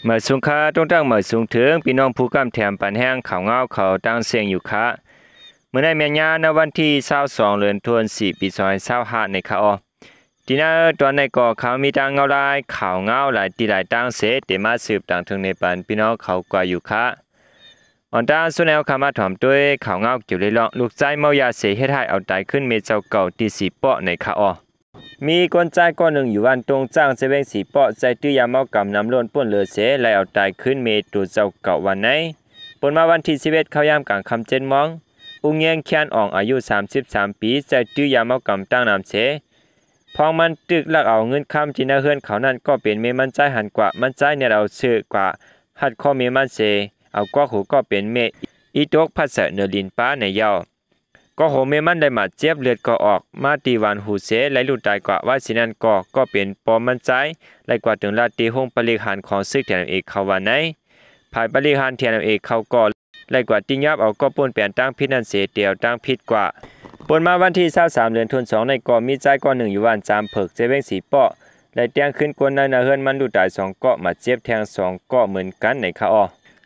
ໝາຍສູງຄ່າ ຕົງຕັ້ງໝາຍສູງເຖິງ ພີ່ນ້ອງຜູ້ກຳແຖມປັນແຮງ ຂ່າວເງົາເຂົ້າຕ່າງເສັງຢູ່ຄ່າ. ມື້ໃນແມ່ນຍາມ ໃນວັນທີຊາວສອງ ເດືອນທັນວາ ປີສອງພັນຊາວຫ້າ ໃນຄ່າ. ທີ່ໃນຕອນໃນກໍ ເຂົາມີຕ່າງເງົາລາຍ ຂ່າວເງົາຫຼາຍທີ່ຫຼາຍຕ່າງເສ ເຕມາສືບຕາງເທິງໃນປັນ ພີ່ນ້ອງເຂົາກວ່າຢູ່ຄ່າ. ອອນຕາງສຸດແນວ ເຂົ້າມາຖອມດ້ວຍ ຂ່າວເງົາກ່ຽວເລື່ອງ ລູກຊາຍເມົາຢາເສ ເຮັດໃຫ້ເອົາຕາຍຂຶ້ນ ແມ່ເຈົ້າເກົ່າ ທີ່ສີເປາະ ໃນຄ່າ. ມີຄົນຊາຍຄົນໜຶ່ງ ຢູ່ບ້ານຕົງຈາງ ແຂວງເຊວຽງ ສີເປາະ ໃຊ້ຕື້ຢາເມົາກຳ ນ້ຳລົ້ນປຸ້ນເລີເສ ໄລ່ເອົາຕາຍຄືນ ແມ່ໂຕເຈົ້າເກົ່າ ວ່າໃນ. ປົນມາວັນທີສິບເອັດ ເຂົ້າຍາມກາງຄ່ຳ ເຈັດໂມງ ອຸງເງຍງ ຂຽນອອງ ອາຍຸສາມສິບສາມປີ ໃຊ້ຕື້ຢາເມົາກຳຕັ້ງນ້ຳເສ ພວກມັນຕຶກລັກເອົາເງິນຄຳ ທີ່ໃນເຮືອນເຂົານັ້ນ ກໍເປັນແມ່ມັນຊາຍຫັນກວ່າ ມັນຊາຍແນດເອົາເສື້ອກວ່າ ຮັດຄໍແມ່ມັນເສ ເອົາກວກຫູກໍເປັນແມ່ ອີຕົກພັດໃສ່ເໜືອດິນປາ ໃນເຍົາ ກໍໂຫແມ່ມັນໄດ້ບາດເຈັບ ເລືອດກໍອອກມາທີ່ຫວ່ານຫູເສ ໄລ່ລູກຕາຍກວ່າ. ວ່າຊິນັ້ນກໍ ກໍເປັນພໍ່ມັນຊາຍ ໄລ່ກວ່າຕຶງລາດທີ່ໂຮງປະລິກຫານຂອງຊຶກ ທີເອັນເອັລເອ ເຂົາວ່າໃນ. ຝ່າຍປະລິກຫານ ທີເອັນເອັລເອ ເຂົາກໍໄລ່ກວ່າຕິຍອບເອົາກໍປຸ້ນແປນທາງຜິດນັ້ນເສ ແຕ່ເອົາທາງຜິດກວ່າ. ປົນມາວັນທີຊາວສາມ ເດືອນທັນວາ ໃນກໍມີຊາຍຄົນໜຶ່ງ ຢູ່ບ້ານຈາມເຜິກ ແຂວງເຊວຽງ ສີເປາະ ໄລ່ແທງຄືນຄົນໃນນາເຮືອນມັນ ລູກຕາຍສອງເກາະ ບາດເຈັບແທງສອງເກາະເໝືອນກັນ ໃນຄ່າ.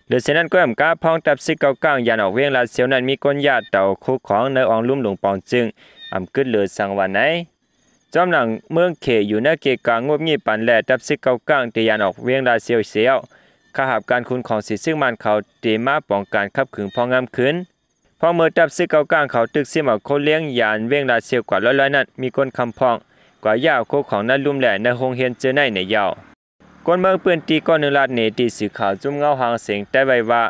ເຫຼືອເຊັ່ນນັ້ນ ກໍອຳກາພອງ ຕັບຊຶກເກົ້າກ້າງ ຍານອອກວຽງລາຊຽວນັ້ນ ມີຄົນຢາດເຕົາຄູຂອງ ໃນອ່ອງລຸ່ມຫຼວງປອງຈຶງ ອຳກຶດເຫຼືອສັງ ວ່າໃນ. ຈອມຫຼັງເມືອງເຂ ຢູ່ໃນເກກາງງົບງີບປັນ ແລະ ຕັບຊຶກເກົ້າກ້າງ ທີ່ຍານອອກວຽງລາຊຽວເສຍ ຄ່າຮັບການຂຸນຂອງສີຊຶກມານເຂົາ ເຕມາປ້ອງກັນຂັບຂຶງພອງງາມຄືນ. ພໍເມື່ອຕັບຊຶກເກົ້າກ້າງເຂົາຕຶກຊິມເອົາຄົນລຽງຍານວຽງລາຊຽວກວ່າຮ້ອຍໆນັ້ນ ມີຄົນຄຳພອງກວ່າຢາກເອົາຄູຂອງໃນລຸ່ມ ແລະ ໃນໂຮງຮຽນເຈີໃນໃນເຍົາ. ຄົນເມືອງພື້ນທີ່ຄົນໜຶ່ງລາດໃນທີ່ສື່ຂ່າວຈຸ້ມເງົາຫາງເສັງໄຕ້ໄວ້ວ່າ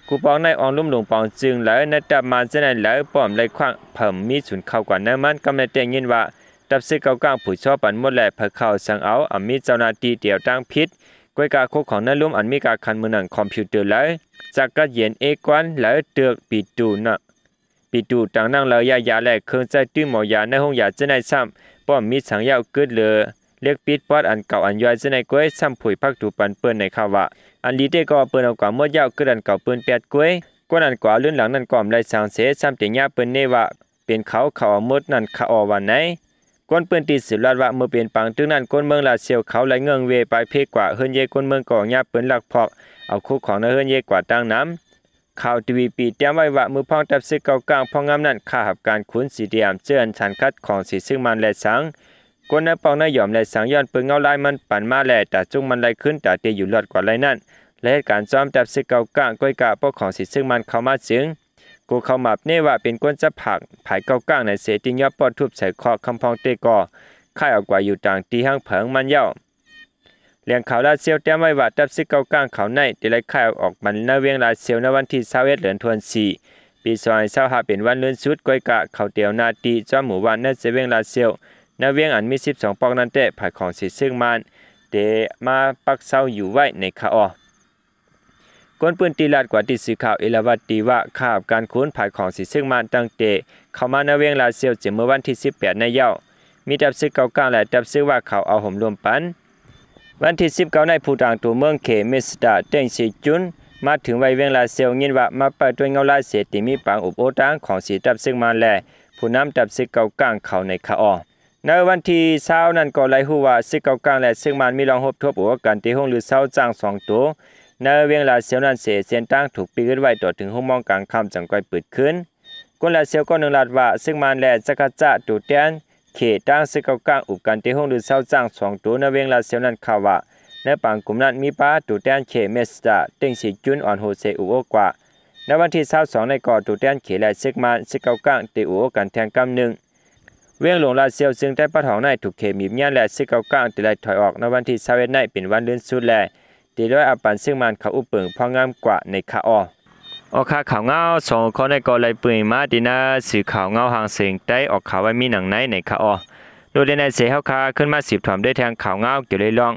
ຄູປອງໃນອ່ອງລຸ່ມຫຼວງປອງຈຶງ ແລະ ໃນຕັບມານເຈີໃນ ແລະ ປ້ອມໄລ່ຂວ້າງ ເພິ່ນມີສູນເຂົ້າກວ່າໃນມັນ ກຳໄດ້ແຕ່ຍິນວ່າ ຕັບຊຶກເກົ້າກ້າງ ຜຸດຊໍປັນໝົດ ແລະ ເຜີເຂົ້າສັງເອົາ ອຳມີເຈົ້າໜ້າທີ່ດຽວທາງຜິດ ກ້ອຍກາຄູຂອງໃນລຸ່ມ ອັນມີກາຄັນມືໜັງ ຄອມພິວເຕີ ແລະ ຈັກກະຢຽນເອກວານ ແລະ ເຕີກປີຕູນະ ປີຕູຕັ່ງນັ່ງ ແລະ ຢາຢາ ແລະ ເຄື່ອງໃຊ້ຕື້ໝໍຢາໃນໂຮງຢາເຈີໃນຊ້ຳ ປ້ອມມີສັງເຍົາ ກຶດເຫຼືອ ເຫຼັກປິດປອດອັນເກົ່າອັນຍ່ອຍເຈີໃນກ້ວຍ ຊ້ຳຜຸຍພັກຕູປັນເປີ້ນໃນຄ່າວ່າ ອັນດີເຕກໍເປີ້ນເອົາກວ່າໝົດເຍົາ ກຶດອັນເກົ່າປືນແປດກ້ວຍ ຄົນອັນກວ່າລື່ນຫຼັງນັ້ນກໍໄດ້ສັງເສ ຊ້ຳເຕຍາເປີ້ນເນວ່າ ເປັນເຂົາເຂົ້າເອົາໝົດນັ້ນຄ່າ ວ່າໃນ. ຄົນພື້ນທີ່ສືບລາດວ່າ ເມື່ອເປັນປາງຕຶກນັ້ນ ຄົນເມືອງລາຊຽວເຂົາໄລ່ເງື້ອງເວປາຍເພກວ່າ ເຮືອນເຢຄົນເມືອງກໍຍາບເປີ້ນລັກພອກ ເອົາຄູຂອງໃນເຮືອນເຢກວ່າຕັ້ງນຳ. ຂ່າວທີວີປີແຕ້ມໄວ້ວ່າ ເມື່ອພອງຕັບຊຶກເກົ້າກ້າງພອງງາມນັ້ນ ຄ່າຮັບການຂຸນສີຕຽມເຈີອັນສັນຂັດຂອງສີຊຶກມານ ແລະ ສັງ ຄົນໃນປອກໃນຫຍອມ ແລະ ສັງ ຍ້ອນເປີເງົາລາຍມັນປັນມາ ແລະ ຕາຈຸກມັນໄລ່ຂຶ້ນ ຕາເຕຢູ່ລອດກວ່າໄລ່ນັ້ນ ແລະ ເຮັດການຈອມຕັບຊຶກເກົ້າກ້າງ ກ້ອຍກາປົກຂອງສີຊຶກມານເຂົ້າມາຈຶ່ງ ໂກເຂົາມາບເນວ່າເປັນຄົນຈັບຜາກ ຜາຍເກົ້າກ້າງໃນເສ ທີ່ຍອບປ້ອນທຸບໃສ່ຄອກ ຄຳພອງເຕກໍຄ້າຍອອກກວ່າຢູ່ຕ່າງທີ່ຫາງເຜິງມັນເຍົາ. ແຫຼ່ງຂ່າວລາຊຽວແຕ້ມໄວ້ວ່າ ຕັບຊຶກເກົ້າກ້າງເຂົາໃນ ໄດ້ໄລ່ຄ້າຍອອກບັນນາວຽງລາຊຽວ ໃນວັນທີຊາວເອັດ ເດືອນທັນວາ ປີສອງພັນຊາວຫ້າ ເປັນວັນເລື່ອນສຸດ ກ້ອຍກະເຂົາເຕີວໜ້າທີ່ຈອມໝູ່ບ້ານໃນເຊວຽງລາຊຽວ ນາວຽງອັນມີສິບສອງປອກນັ້ນແຕ່ ຜາຍຂອງສີຊຶກມານ ເຕມາປັກເຊົາຢູ່ໄວ້ໃນຄ່າ. ຄົນພື້ນທີ່ລາດກວ່າທີ່ສື່ຂ່າວເອລາວັດຕີວ່າ ຂ້າຮັບການຂຸນຜາຍຂອງສີຊຶກມານຕັ້ງແຕ່ເຂົ້າມາໃນວຽງລາຊຽວ ເຊັ່ນເມື່ອວັນທີສິບແປດໃນເຍົາ ມີຕັບຊຶກເກົ້າກ້າງ ແລະ ຕັບຊຶກວ່າເຂົາເອົາໂຮມລວມປັນ. ວັນທີສິບເກົ້າໃນ ຜູ້ຕາງໂຕເມືອງເຂ ເມສຕາ ເຕັງເຊຈຸນ ມາເຖິງໄວວຽງລາຊຽວ ຍິນວ່າມາປະຕົວເງົາລາເສ ທີ່ມີປາງອຸບໂອ້ຕາງຂອງສີຕັບຊຶກມານ ແລະ ຜູ້ນຳຕັບຊຶກເກົ້າກ້າງເຂົາໃນຄາອອ. ໃນວັນທີຊາວນັ້ນກໍໄດ້ຮູ້ວ່າ ຊຶກເກົ້າກ້າງ ແລະ ຊຶກມານມີລອງຮົບທົບໂອ້ກັນທີ່ໂຮງລືເຊົາຈ້າງສອງໂຕ ໃນວຽງລາຊຽວນັ້ນເສ ເສັ້ນທາງຖືກປິດໄວ້ຕໍ່ເຖິງຫົກໂມງກາງຄ່ຳ ຈັ່ງຄ່ອຍເປີດຄືນ. ຄົນລາຊຽວຄົນໜຶ່ງລາດວ່າ ຊຶກມານ ແລະ ຈັກກະຈະ ໂຕແທນເຂ ທາງຊຶກເກົ້າກ້າງ ອຸບກັນທີ່ໂຮງລືເຊົາຈ້າງສອງໂຕ ໃນວຽງລາຊຽວນັ້ນ ເຂົາວ່າ ໃນປາງກຸ່ມນັ້ນມີປາໂຕແທນເຂ ເມສຕາ ເຕັງເຊຈຸນ ອ່ອນໂຮເຊ ອຸບໂອ້ກວ່າ. ໃນວັນທີຊາວສອງໃນກໍ ໂຕແທນເຂ ແລະ ຊຶກມານ ຊຶກເກົ້າກ້າງ ໄດ້ອຸບໂອ້ກັນແທງກຳໜຶ່ງ. ວຽງຫຼວງລາຊຽວ ຊຶ່ງໄດ້ປະທ້ອງໃນ ຖືກເຂບີບຍ່ານ ແລະ ຊຶກເກົ້າກ້າງ ໄດ້ໄລ່ຖອຍອອກໃນວັນທີຊາວເອັດໃນ ເປັນວັນລື່ນສຸດ ແລະ ໄດ້ລອຍອາປັນຊຶກມານເຂົາອຸບເປິງພອງງາມກວ່າໃນຄາອ. ອອກຂ່າວເງົາສອງຂໍ້ໃນກໍໄດ້ເປີດມາທີ່ໜ້າສື່ຂ່າວເງົາຫາງເສງໃຕ້ອອກຂ່າວໄວ້ມີໜັງໃນໃນຄາ. ໂດຍໃນເສເຮົາຄາຂຶ້ນມາສືບຖອມດ້ວຍແທງຂ່າວເງົາກ່ຽວເລື່ອງ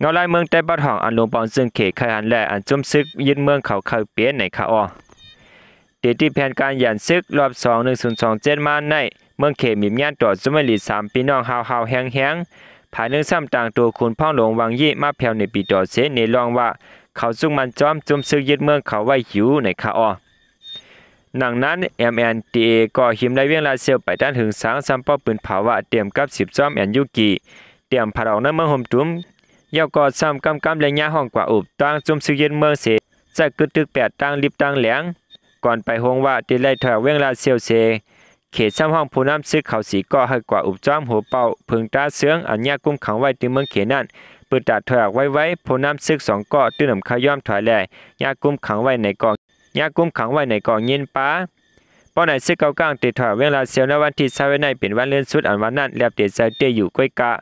ເງົາລາຍເມືອງໃຕ້ປະທ້ອງ ອັນຫຼວງປອງຊຶ່ງເຂດໄຄຫັນ ແລະ ອັນຈຸ້ມຊຶກຍຶດເມືອງເຂົາເຄີຍເປັນໃນຄາ. ເຕຕິແຜນການຢັນຊຶກລອບສອງ ໜຶ່ງສູນສອງເຈັດມາໃນ ເມືອງເຂມີບຍານຕໍ່ຈຸມມະລີສາມພີ່ນ້ອງຮ້າວໆແຮງໆ ພາຍໜຶ່ງຊ້ຳຕ່າງໂຕຂຸນພອງຫຼວງວັງຢີມາແຜ່ວໃນປີຕໍ່ເສ ໃນລອງວ່າເຂົາຈຸກໝັ້ນຈອມຈຸ້ມຊຶກຍຶດເມືອງເຂົາໄວ້ຢູ່ໃນຄາ. ໜັງນັ້ນ ເອັມແອນທີເອ ກໍຫິມໄລ່ວຽງລາຊຽວໄປຕ້ານຫຶງສາງ ຊ້ຳປ້ອມປືນພາວະ ຕຽມກັບສິບຈອມແອນຢູກີ ຕຽມພັດອອກໃນເມືອງໂຮມຕຸມ ຍາວກໍຊ້ຳກຳໆ ແລະ ຍາຮ້ອງກວາອຸບຕາງຈຸ້ມຊຶກຍຶດເມືອງເສ ໃຊ້ກຶດຕຶກແປດຕາງລິບຕາງແຫຼງ ກ່ອນໄປໂຮງວ່າ ທີ່ໄດ້ຖອຍອອກວຽງລາຊຽວເສ ເຂດຊ້ຳຮ້ອງຜູ້ນຳຊຶກເຂົາສີ່ກໍໃຫ້ກວາອຸບຈ້ອມຫົວເປົ້າເຜິງຕາເຊືອງ ອັນຍາກຸມຂັງໄວ້ທີ່ເມືອງເຂດນັ້ນ ເປີດຕາຖອຍອອກໄວໆ. ຜູ້ນຳຊຶກສອງກໍຕື່ນອຳຄາຍອມຖອຍ ແລະ ຍາກຸມຂັງໄວ້ໃນກໍ ຍາກຸມຂັງໄວ້ໃນກໍຍິນປາ. ປ້ອນໃນຊຶກເກົາກາງເຕຖອຍອອກວຽງລາຊຽວໃນວັນທີຊາວເອັດ ນັ້ນເປັນວັນເລື່ອນສຸດ ອັນວັນນັ້ນແລບເຕໃຈເຕຢູ່ ກ້ວຍກະ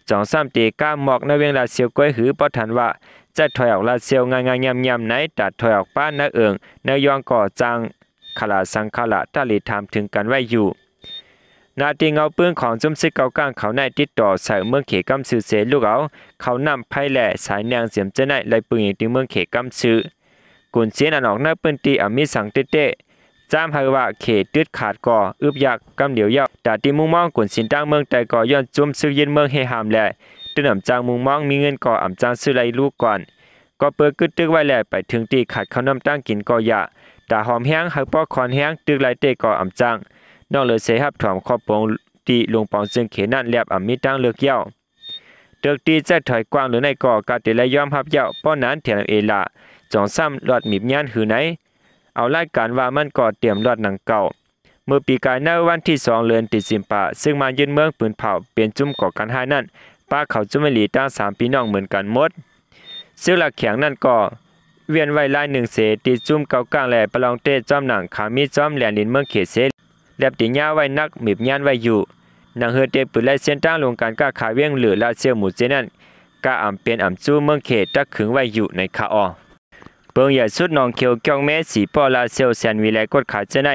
ຈອງຊ້ຳເຕກ້າມອກໃນວຽງລາຊຽວ ກ້ວຍຫື ບໍ່ທັນວ່າຈະຖອຍອອກລາຊຽວງ່າຍໆ ຍ່ຳໆ ໃນຕາດຖອຍອອກປ້ານນາເອີງ ນາຢອງກໍຈັ່ງ ຄະລາສັງຄະລາ ຕາເລຖາມເຖິງກັນໄວ້ຢູ່. ໜ້າທີ່ເງົາປຶ້ງຂອງຈຸ້ມຊຶກເກົາກາງເຂົາໃນຕິດຕໍ່ໃສ່ເມືອງເຂກຳຊື່ເສ ລຸກເອົາເຂົ້ານ້ຳໄພ ແລະ ສາຍແນງເສຍມເຈີໃນ ໄລ່ປຶງອີກທີ່ເມືອງເຂກຳຊື່. ກຸນຊີນອັນອອກໃນພື້ນທີ່ອຳມີສັງເຕເຕ ຈາມໃຫ້ວ່າເຂດຕຶດຂາດກໍອຶບຢາກກຳດຽວຢາວ. ຕາທີ່ມຸງມອງກຸນຊີນຕ່າງເມືອງໃຕ້ກໍຍ້ອນຈຸ້ມຊຶກຍຶດເມືອງເຮຫາມ ແລະ ຕື່ນອຳຈັ່ງມຸງມອງ ມີເງິນກໍອຳຈັ່ງຊື້ໄລ່ລູກກ່ອນ ກໍເປີກຶດຕຶກໄວ້ ແລະ ໄປເຖິງທີ່ຂາດເຂົ້ານ້ຳຕາງກິນກໍຢາ ຕາຫອມແຮງ ໃຫ້ພໍຄອນແຮງ ຕຶກໄລ່ເຕກໍອຳຈັ່ງ ນອກເຫຼືອເສຮັບຖອມຂອບປົງທີ່ລຸງປອງເຊິ່ງເຂດນັ້ນແລບອຳມີທາງເລືອກຢາວ. ເຕີກທີ່ຈະຖອຍກວ້າງຫຼືໃນກໍກະເຕໄລຍອມຮັບຢາວ ປ້ອນນັ້ນ ທີເອັນເອລະ ຈອງຊ້ຳລອດໝີບຍານຫືໃນ ເອົາລາຍການວ່າມັນກໍຕຽມລອດໜັງເກົ່າ. ເມື່ອປີກາຍໃນວັນທີສອງເດືອນເດຊີມປາ ຊຶກມານຍຶດເມືອງປືນເຜົາເປັນຈຸ້ມກໍ່ການຮ້າຍນັ້ນ ປາເຂົາຈຸ້ມໄວຫຼີຕາງສາມພີ່ນ້ອງເໝືອນກັນໝົດ. ຊຶກລາກແຂງນັ້ນກໍວຽນໄວ້ລາຍໜຶ່ງເສ ທີ່ຈຸ້ມເກົາກາງ ແລະ ປະລອງເຕ ຈອມໜັງຄາມີ ຈອມແລ່ນຫຼິ້ນເມືອງເຂດເສ ແລບຕີຍາໄວ້ໜັກໝີບຍານໄວ້ຢູ່. ໜັງເຮືອເຕປືນໄລ່ເສັ້ນທາງລົງການຄ້າຂາຍວຽງຫຼືລາຊຽວໝູເຈນັ້ນ ກະອຳເປັນອຳຈູ້ເມືອງເຂດຕັກຂຶງໄວ້ຢູ່ໃນຄະອໍ. ເປິງໃຫຍ່ສຸດໜອງຂຽວ ກຽວເມ ສີປໍ ລາຊຽວ ແສນຫວີ ແລະ ກົດຂາເຈີໃນ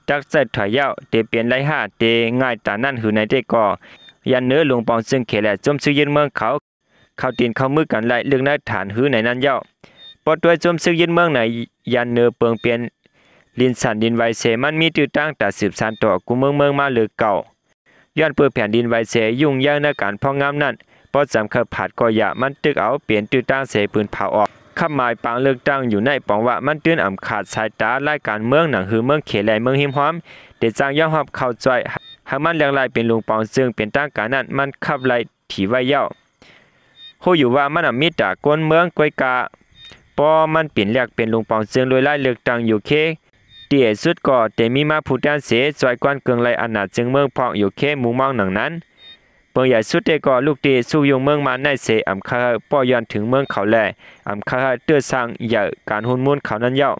ຕັກໃຈຖອຍຢາວ ເຕເປັນໄລຫາເຕງ່າຍຕານັ້ນຫືໃນເຕກໍ ຢັນເໜີລຸງປອງເຊິ່ງເຂດ ແລະ ຈຸ້ມຊຶກຍຶດເມືອງເຂົາ ເຂົ້າຕີນເຂົ້າມືກັນໄລ່ເລືອກໃນຖານຫືໃນນັ້ນຢາວ. ປົດດ້ວຍຈຸ້ມຊຶກຍຶດເມືອງໃນ ຢັນເໜີເປິງເປັນດິນສັ່ນດິນໄຫວເສ ມັນມີຕື້ຕາງຕາສືບສານຕໍ່ກຸເມືອງເມືອງມາເລີກເກົ່າ. ຍ້ອນເປີແຜ່ນດິນໄຫວເສ ຫຍຸ້ງຍາກໃນການພອກງາມນັ້ນ ບໍ່ຈຳເຄີຍຜາດກໍຢ່າ ມັນຕຶກເອົາເປັນຕື້ຕາງເສ ປືນເຜົາອອກ. ຄຳໝາຍປາງເລືອກຕັ້ງຢູ່ໃນປອງວ່າ ມັນຕື່ນອຳຂາດສາຍຕາລາຍການເມືອງ ໜັງຫືເມືອງເຂດ ແລະ ເມືອງຮິມຮ້ອມ ເດຈ້າງຍອມຮັບເຂົ້າຈ້ອຍ ໃຫ້ມັນແຫຼກຫຼາຍເປັນລຸງປອງເຊິ່ງເປັນທາງການນັ້ນ ມັນຂັບໄລ່ຖີໄວ້ຢາວ. ຮູ້ຢູ່ວ່າມັນອຳມີຕາກົນເມືອງ ກ້ວຍກະ ປໍມັນປິ່ນແລກເປັນລຸງປອງເຊິ່ງໂດຍລາຍເລືອກຕັ້ງຢູ່ເຂດ ທີ່ເອສຸດກໍເຕມີມາຜູ້ແທນເສ ຊ່ອຍກວານເກິ່ງໄລ່ອຳນາດເຊິ່ງເມືອງພອກຢູ່ເຂດມຸງມອງໜັງນັ້ນ. ເມືອງໃຫຍ່ສຸດເຕກໍລຸກຕີຊຸກຍຸງເມືອງມານໃນເສ ອຳຄາເຮີປ້ອຍຍ້ອນເຖິງເມືອງເຂົາແລ ອຳຄາເຮີເຕີສ້າງໃຫຍ່ການຮຸນມູນເຂົານັ້ນຢາວ.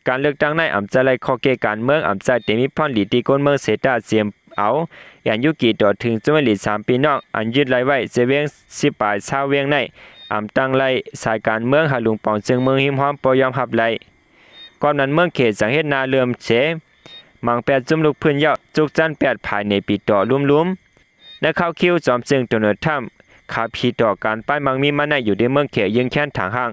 ການເລືອກຕັ້ງໃນອຳຈະໄລ່ຂໍແກ່ການເມືອງ ອຳຈະເຕມີພອນດີທີ່ຄົນເມືອງເສຕາເສຍມເອົາ ແອນຍຸກິຕໍ່ເຖິງຈຸມໄມລີສາມພີ່ນ້ອງ ອັນຍຶດໄລ່ໄວ້ເຈວຽງສິບປາຍຊາວວຽງໃນ ອຳຕັ້ງໄລ່ສາຍການເມືອງໃຫ້ລຸງປອງເຊິ່ງເມືອງຮິມຮ້ອມບໍ່ຍອມຮັບໄລ່. ກ່ອນນັ້ນເມືອງເຂດຈັ່ງເຮັດນາເລີ່ມເສ ມັງແປດຈຸ້ມລຸກພື້ນຢາວ ຈຸກຈັນແປດພາຍໃນປີຕໍ່ລຸມໆ. ໃນຄາວຄິວຈອມເຊິ່ງໂດນັລທຳ ຂາຜີຕໍ່ການປ້າຍມັກມີມາໃນຢູ່ໃນເມືອງເຂດ ຢືນແຂນຖາງຫ້າງ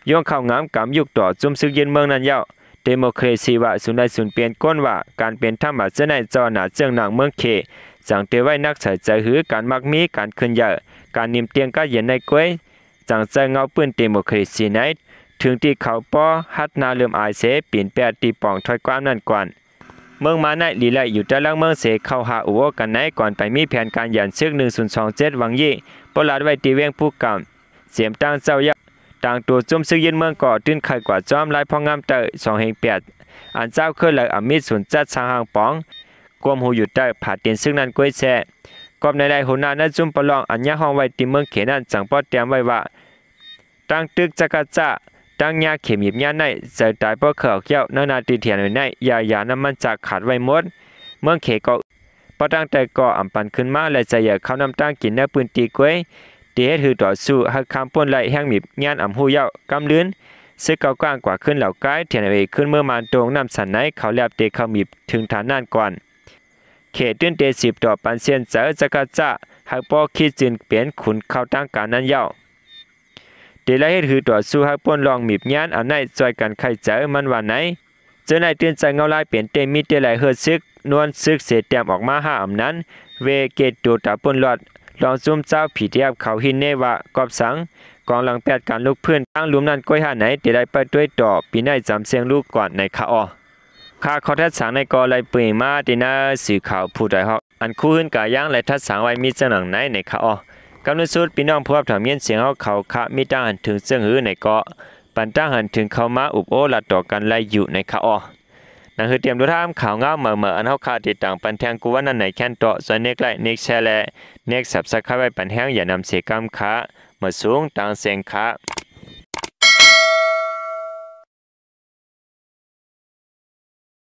ໂຍງເຂົ້າງາມກຳຍຸກຕໍ່ຈຸ້ມຊຶກຍຶດເມືອງນັ້ນຢາວ. ເດໂມຄຣາຊີວ່າສູນໄດ້ສູນປ່ຽນ ກົ້ນວ່າການເປັນທຳມາເຈີໃນເຈົ້າອຳນາດເຈີໜັງເມືອງເຂດ ຈັ່ງເຕໄວ້ນັກໃສ່ໃຈຫືການມັກມີ ການເຄື່ອນໃຫຍ່ ການໜິ່ມຕຽງກາດເຢັນໃນກວຍ ຈັ່ງໃຈເງົາປືນເດໂມຄຣາຊີໃນ ເຖິງທີ່ເຂົາປໍຮັດໜ້າເລີ່ມອາຍເສ ປີນແປດຕີປ່ອງຖ້ອຍຄວາມນັ້ນກ່ອນ. ເມືອງມາໃນລີໄລຢູ່ໃຕ້ຫຼັງເມືອງເສ ເຂົ້າຫາອຸໂອກັນໃນ ກ່ອນໄປມີແຜນການຢານຊຶກໜຶ່ງສູນສອງເຈັດ ວັງເຢ ປົດລາດໄວ້ທີ່ວຽງພູກຳ ເສມຕ່າງເຈົ້າຢາວ ຕ່າງໂຕຈຸ້ມຊຶກຍຶດເມືອງກໍຕື່ນໄຄກວ່າຈອມລາຍພອງງາມໃຕ້ສອງແຫ່ງແປດ ອັນເຈົ້າເຄີຍໄຫຼອຳມີດສູນຈັດສ້າງຮ່າງປອງ ກວມຫູຢູ່ໃຕ້ຜາຕີນຊຶກນັ້ນກ້ວຍແຊ. ກອບໃນໄລຫົວໜ້າໃນຈຸ້ມປະລອງ ອັນຍາກຫ້ອງໄວ້ທີ່ເມືອງເຂດນັ້ນ ຈັ່ງປ້ອຍແຕ້ມໄວ້ວ່າ ຕັ້ງຕຶກຈັກກະຈະ ຕັ້ງຍາເຂັມຫຍິບຍາໃນ ໃຈຕາຍບໍ່ເຄີຍອອກຢາວ ນານາຕີຖຽນໄວ້ໃນ ຢາຢານ້ຳມັນຈາກຂາດໄວ້ໝົດ. ເມືອງເຂດກໍ ບໍ່ຕັ້ງແຕ່ກໍອຳປັນຂຶ້ນມາ ແລະ ຈະຢາກເຂົ້ານ້ຳຕາງກິນໃນພື້ນທີ່ກ້ວຍ ທີ່ເຮັດຫືຕໍ່ສູ້ ໃຫ້ຄຳປຸ້ນໄລ່ແຮງມີຍານອຳຮູ້ຢາວ ກຳລືນ ຊຶກເກົາກາງກວ່າຂຶ້ນເຫຼົ່າກາຍ ທີເອັນເອ ຂຶ້ນເມືອງມານໂຕງນ້ຳສັນໃນ ເຂົາແລບເຕເຂົ້າມີເຖິງຖານນັ້ນກ່ອນ. ເຂດຕື່ນເຕສືບຕໍ່ປັນເຊນເຈີ ຈັກກະຈະ ໃຫ້ປໍຄີດຈື່ນເປັນຂຸນເຂົ້າຕັ້ງການນັ້ນຢາວ. ເຕໄລ່ເຮັດຫືຕໍ່ສູ້ໃຫ້ປົ້ນລອງມີບຍານ ອັນໃນຊ່ອຍກັນໄຂເຈີ ມັນວ່າໃນ ເຈີໃນຕື່ນໃຈເງົາລາຍເປັນເຕມີເຕໄລ່ເຮີດຊຶກ ນວນຊຶກເສແຕ້ມອອກມາຫ້າອຳນານ ເວເກດໂຕຕາປຸ້ນລອດ ລອງຈຸ້ມເຈົ້າ ພີດີເອັຟ ເຂົາຮິນເນວ່າກອບສັງ ກອງຫຼັງແປດການລຸກພື້ນ ທາງລຸ່ມນັ້ນກ້ວຍຫ້າໃນ ເຕໄລ່ໄປດ້ວຍຕໍ່ ປີໃນຈຳເຊງລູກກ່ອນໃນຄະອໍ. ຄ່າຂໍ້ທັດສັງໃນກໍໄລ່ເປີດມາທີ່ໜ້າສື່ຂ່າວຜູ້ດອຍຮອກ ອັນຄູ່ຮືນກາຍັງໄດ້ທັດສັງໄວ້ມີຈັ່ງໜັງໃນໃນຄະອໍ. ກຳລັງສຸດ ພີ່ນ້ອງຜູ້ຮັບຊົມຍິນສຽງເຮົາເຂົ້າຄະ ມີຕາງຫັນເຖິງເຊິ່ງຫືໃນເກາະ ປັນຕາງຫັນເຖິງເຂົ້າມາອຸບໂອ້ລະຕໍ່ກັນໄດ້ຢູ່ໃນຄະອໍ. ໜັງສືຕຽມດູຖາມຂ່າວງາວໃໝ່ໆ ອັນເຮົາຄະຕິດຕາມປັນແທງກູວັນນັ້ນໃນແຄນເຕາະ ຊ່ວຍເນັກໄລ້ ເນັກແຊ ແລະ ເນັກຊັບສະໄຄໄວ້ປັນແຮງຢ່ານຳເສຍກຳຄະ ມາສູງຕາງເສັງຄະ.